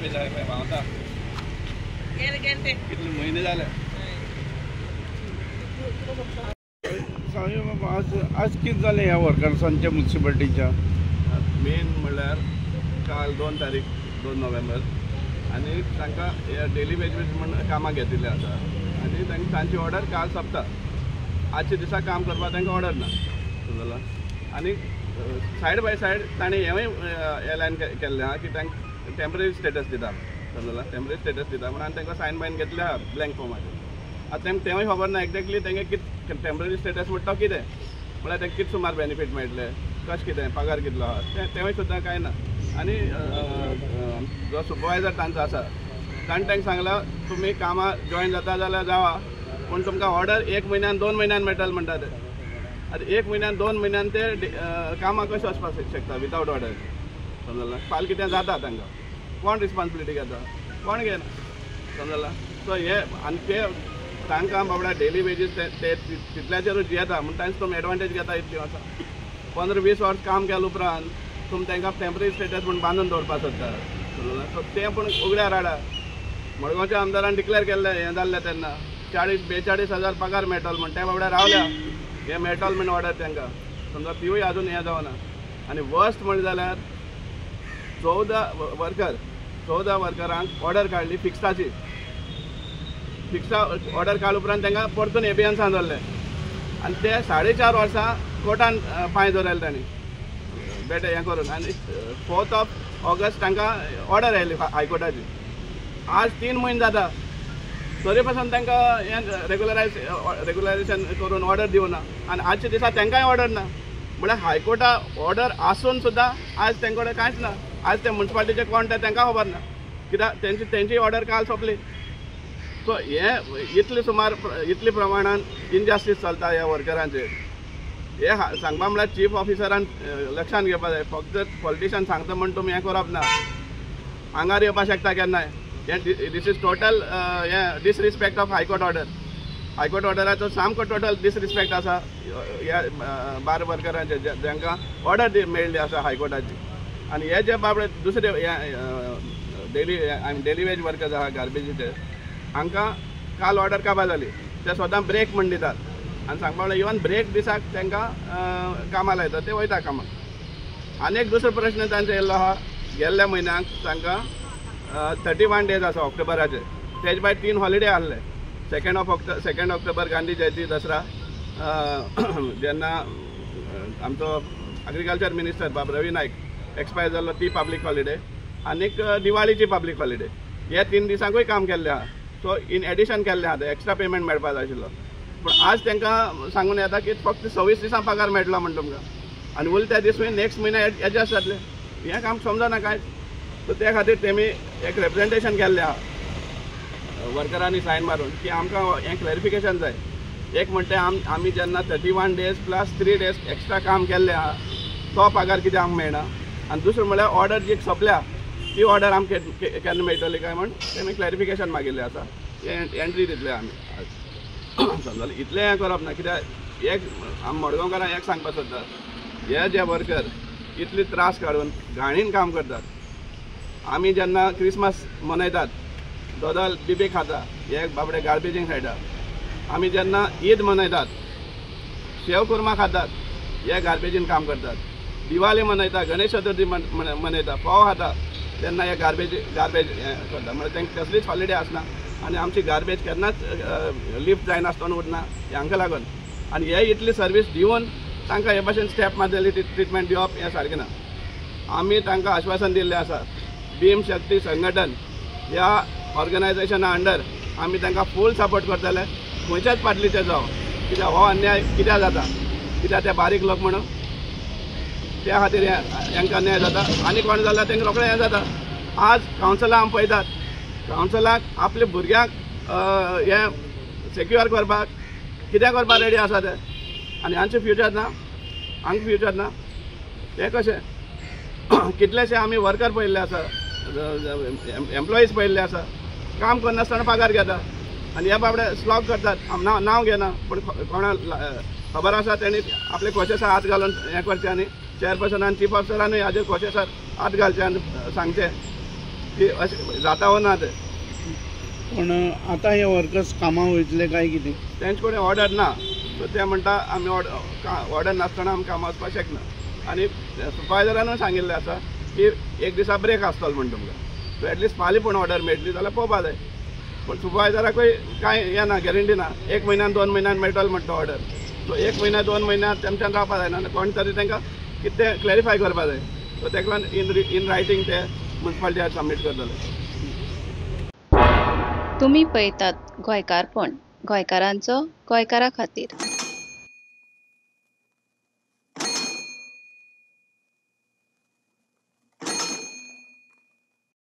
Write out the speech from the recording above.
Garbage आहे पळय व्हांवता. कितले म्हयने जाले. आज आज कितें जालें ह्या वर्कर्सांच्या मुन्सिपालिटीच्या? मेन म्हणल्यार काल 2 तारीख 2 नोव्हेंबर आनी तांकां डेली वेजीस म्हण कामाक घेतिल्लें आसा आनी तांकां तांची ऑर्डर काल सोंपता. आजच्या दिसा काम करपाक तांकां ऑर्डर ना, समजला. आनी सायड बाय सायड ताणें हेंवूय एलायन केल्लें आहा की तांकां टेंपररी स्टेटस दिता, समजला. टेंपररी स्टेटस दिता म्हणून आनी तांकां सायन बायन घेतले आहा ब्लँक फॉर्माचेर. आतां तांकां तेंवूय खबर ना एक्झॅक्टली तांकां कितें टेंपररी स्टेटस म्हणटा तो कितें, म्हळ्यार तांकां कितें सुमार बेनिफीट मेळटले, कशें कितें पगार कितलो आहा तें तेंवूय सुद्दां कांय ना. आनी जो सुपरवायजर तांचो आसा ताणें तांकां सांगलां तुमी कामां जॉयन जाता जाल्यार जावा, पूण तुमकां ऑर्डर 1 म्हयन्यान 2 म्हयन्यान मेळटले म्हणटा ते. आतां 1 म्हयन्यान 2 म्हयन्यान ते कामां कशें वचपाक शकता विदावट ऑर्डर, समजला. फाल्यां कितें जाता तांकां कोण रिस्पोन्सिबिलिटी घेता, कोण घेना, समजला. सो हे आनी ते तांकां बाबड्या डेली वेजीस ते तितल्याचेरूच जियेता म्हूण तांचे तुमी एडवांटेज घेता. इतलीं वर्सां 15-20 वर्स काम केल्या उपरांत तुमी तांकां टेंपररी स्टेटस म्हूण बांदून दवरपाक सोदता, समजला. सो तें पूण उगड्यार हाडा. मडगांवच्या आमदारान डिक्लेर केल्लें हें जाल्लें तेन्ना 40-42 हजार पगार मेळटलो म्हण ते बाबड्या रावल्या हें मेळटलो म्हण ऑर्डर तांकां, समजा तिवूय आजून हें जावना. आनी वर्स्ट म्हणलें जाल्यार 14 वर्करांक ऑर्डर काडली फिक्साची. फिक्सा ऑर्डर काडल्या उपरांत तांकां परतून एबियन्सान दवरलें आनी ते 4.5 वर्सां कोर्टान पांय दवरले तांणी बेटे हें करून. आनी 4 ऑगस्ट तांकां ऑर्डर आयली हायकोर्टाची. आज 3 म्हयने जाता तरी पासून तांकां हें रेगुलरायजेशन करून ऑर्डर दिवना आनी आजच्या दिसा तांकांय ऑर्डर ना. म्हळ्यार हायकोर्टा ऑर्डर आसून सुद्दां आज तांचे कडेन कांयच ना. आज ते मुन्सिपालिटीचे कोण ते तांकां खबर ना, कित्याक तेंची ऑर्डर काल सोंपली. सो हें इतले सुमार इतले प्रमाणान इनजस्टीस चलता ह्या वर्करांचेर. हें सांगपा म्हळ्यार चीफ ऑफिसरान लक्षान घेवपा जाय. फक्त पॉलिटिशन सांगता म्हण तुमी हें करप ना, आंगार येवपाक शकता केन्नाय. हें this is total हें disrespect of high court order. High court ऑर्डराचो सामको टोटल डिसरिस्पेक्ट आसा ह्या बार वर्करांचेर जांकां ऑर्डर मेळिल्ली आसा हायकोर्टाची. आनी हे जे बाबडे दुसरे डेली वेज वर्कर्स आहा गार्बेजीचे, हांकां काल ऑर्डर काबार जाली, ते स्वता ब्रेक म्हण दितात आनी सांगपा म्हणल्यार इवन ब्रेक दिसाक तांकां कामां लायतात, ते वयता कामाक. आनी एक दुसरो प्रश्न तांचो येयल्लो आहा, गेल्ल्या म्हयन्याक तांकां 31 डेज आसा ऑक्टोबराचे, तेजे भायर 3 हॉलिडे आहले. 2 ऑक्टोबर गांधी जयंती, दसरा, जेन्ना आमचो एग्रीकल्चर मिनिस्टर बाब रवी नायक एक्सपायर जाल्लो ती पब्लीक हॉलिडे, आनीक दिवाळीची पब्लीक हॉलिडे. हे 3 दिसांकूय काम केल्लें आहा. सो इन एडिशन केल्लें आहा, तें एक्स्ट्रा पेमेंट मेळपा जाय आशिल्लो. पूण आज तांकां सांगून येता की फक्त 26 दिसां पगार मेळटलो म्हण तुमकां आनी उरले त्या दीस नेक्स्ट म्हयन्या एडजस्ट जातले. हें काम समजना कांयच. सो त्या खातीर तेमी एक रिप्रेजेंटेशन केल्लें आहा वर्करांनी सायन मारून की आमकां हें क्लॅरिफिकेशन जाय. एक म्हणटा आमी जेन्ना 31 डेज प्लस 3 डेज एक्स्ट्रा काम केल्लें आहा तो पगार कित्याक आमकां मेळना, आनी दुसरें म्हणल्यार ऑर्डर जी सोंपल्या ती ऑर्डर आमकां केन्ना मेळटली काय म्हण तेमी क्लॅरिफिकेशन मागिल्लें आसा. हें एंट्री दितले आमी आज, समजलें. इतलें हें करप ना, कित्याक एक आमी मडगांवकारांक एक सांगपाक सोदतात, हे जे वर्कर इतले त्रास काडून घाणीन काम करतात. आमी जेन्ना क्रिसमस मनयतात दोदोल बिबे खाता, हे बाबडे गार्बेजींग खेळटा. आमी जेन्ना ईद मनयतात शेव कुर्मा खातात, हे गार्बेजीन काम करतात. दिवाळी मनयता, गणेश चतुर्थी मनयता, फोव खाता तेन्ना हे गार्बेज करता. म्हळ्यार तांकां कसलीच हॉलिडे आसना आनी आमची गार्बेज केन्नाच लिफ्ट जायनासतना उरना हांकां लागून. आनी हे इतली सर्वीस दिवन तांकां हे भाशेन स्टेप मारलेली ट्रिटमेंट दिवप हें सारकें ना. आमी तांकां आश्वासन दिल्लें आसा, भीम शक्ती संघटन ह्या ऑर्गनायजेशना अंडर आमी तांकां फूल सपोर्ट करतले, खंयच्याच पाटलीचे जावं. कित्याक हो अन्याय कित्याक जाता, कित्याक ते बारीक लोक म्हणून त्या खातीर हांकां अन्याय जाता. आनी कोण जाल्यार तांकां रोखडें हें जाता. आज कावन्सिलां आमी पळयतात, कावन्सिलाक आपल्या भुरग्यांक हें सेक्युअर करपाक कितें करपाक रेडी आसा ते, आनी हांचें फ्युचर ना, हांकां फ्युचर ना. हें कशें कितलेशे आमी वर्कर पळयल्ले आसा, एम्प्लॉईज पळयल्ले आसा, काम करनासतना पगार घेता आनी हे बाबडे स्लॉग करतात. नांव घेना पूण कोणा खबर आसा तेणी आपले कोशेसार हात घालून हें करचें आनी चेअरपर्सनान चीफ ऑफिसरानूय हाजेर कोशेसार हात घालचें आनी सांगचें की अशें जाता वो ना तें. पूण आतां हे वर्कर्स कामां वयतले काय कितें? तेंचे कडेन ऑर्डर ना, सो ते म्हणटा आमी ऑर्डर नासतना आमी कामां वचपाक शकना. आनी सुपरवायजरानूय सांगिल्लें आसा की एक दिसा ब्रेक आसतलो म्हण तुमकां, सो एटलिस्ट फाल्यां पूण ऑर्डर मेळटली जाल्यार पळोवपा जाय. पूण सुपरवायजराकूय कांय हें ना, गॅरंटी ना, 1 म्हयन्यान 2 म्हयन्यान मेळटलो म्हणटा ऑर्डर. सो 1 म्हयन्या 2 म्हयन्यान तेमच्यान रावपा जायना, कोण तरी तांकां कितें क्लॅरिफाय करपा जाय. सो ताका लागून इन रायटींग ते मुन्सिपालिटीक सबमीट करतले. तुमी पळयतात गोंयकारपण, गोंयकारांचो गोंयकारा खातीर.